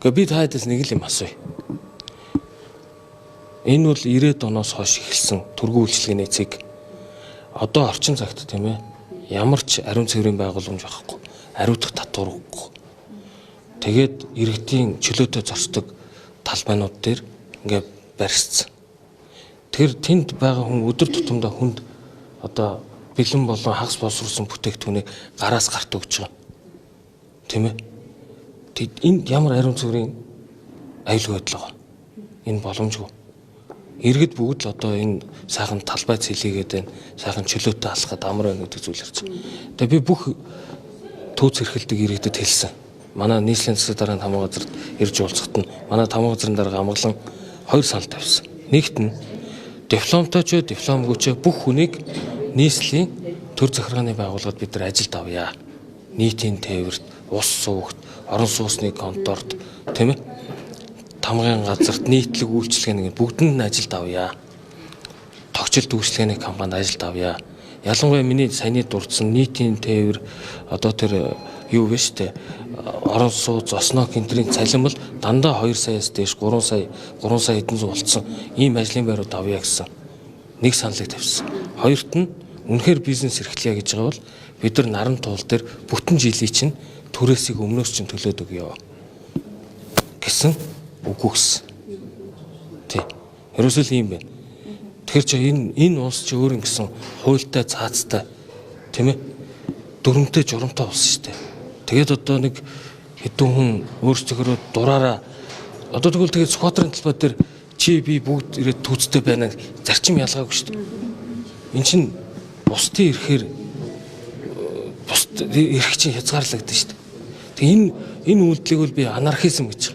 Гэхдээ би та хэдээс нэг л юм асууя. Энэ бол 90-ад оноос хойш эхэлсэн түргэн үйлчилгээний цэг. Одоо орчин цагт, тийм ээ, ямар ч ариун цэврийн байгууламж байхгүй. Ариутгах татвар өгөхгүй. Тэгээд иргэдийн чөлөөтэй зорсдог талбайнууд дээр ингээ барьсцсан. Тэр тэнд байгаа хүн өдөр тутамдаа хүнд одоо бэлэн болон хагас боловсруулсан бүтээгдэхүүнийг гараас гарт өгч байгаа. Тийм ээ. Тэгэд энд ямар ариун цэврийн аюулгүй байдал байгаа? Энэ боломжгүй. Иргэд бүгд л одоо энэ сайхан талбай цэлийгээд байна. Сайхан чөлөөтэй алхахад амар байна гэдэг зүйл ярьж байгаа. Тэгээ би бүх төөц эрхэлдэг иргэдэд хэлсэн. Манай нийслэлийн засаг даргын тамга газарт ирж уулзахад нь манай тамга газрын дарга амгалан хоёр санал тавьсан. Нэгт нь дипломтой ч дипломгүй ч бүх хүнийг нийслэлийн төр захиргааны байгууллагад бид нар ажилд авъя. Нийтийн тээвэрт, ус суугт, орон сууцны конторт, тийм ээ, тамгын газарт, нийтлэг үйлчилгээний бүгдэнд нь ажилд авъя. Тогтчилт үйлчилгээний компанид ажилд авъя. Ялангуяа миний саяны дурдсан нийтийн тээвэр, одоо тэр юу вэ штэ, орон сууц, осноо гэнтрийн цалин бол дандаа 2 саяас дээш, 3 сая, 3 сая хэдэн зуун болцсон ийм ажлын байрууд авъя гэсэн нэг саналыг тавьсан. Хоёрт нь үнэхээр бизнес эрхлэе гэж байгаа бол бид нар наран туул дээр бүтэн жилийн чинь түрээсийг өмнөөс чинь төлөөд өгье гэсэн, үгүй гэсэн. Тий. Ерөөсөө л ийм байна. Тэгэхээр чи энэ улс чи өөр ингэсэн хуультай, цаацтай, тийм ээ, дүрмтэй, журамтай улс шүү дээ. Тэгээд одоо нэг хэдэн хүн өөрсдөхөрөө дураараа одоо тэгвэл тэгээд Сүхбаатарын талбай дээр чи би бүгд ирээд түүцтэй байна, зарчим ялгаагүй шүү дээ. Эн чинь бусдын ирэхээр бусд эрх чинь хязгаарлагдана шүү дээ. Тэгээ энэ үйлдэлийг бол би анархизм гэж.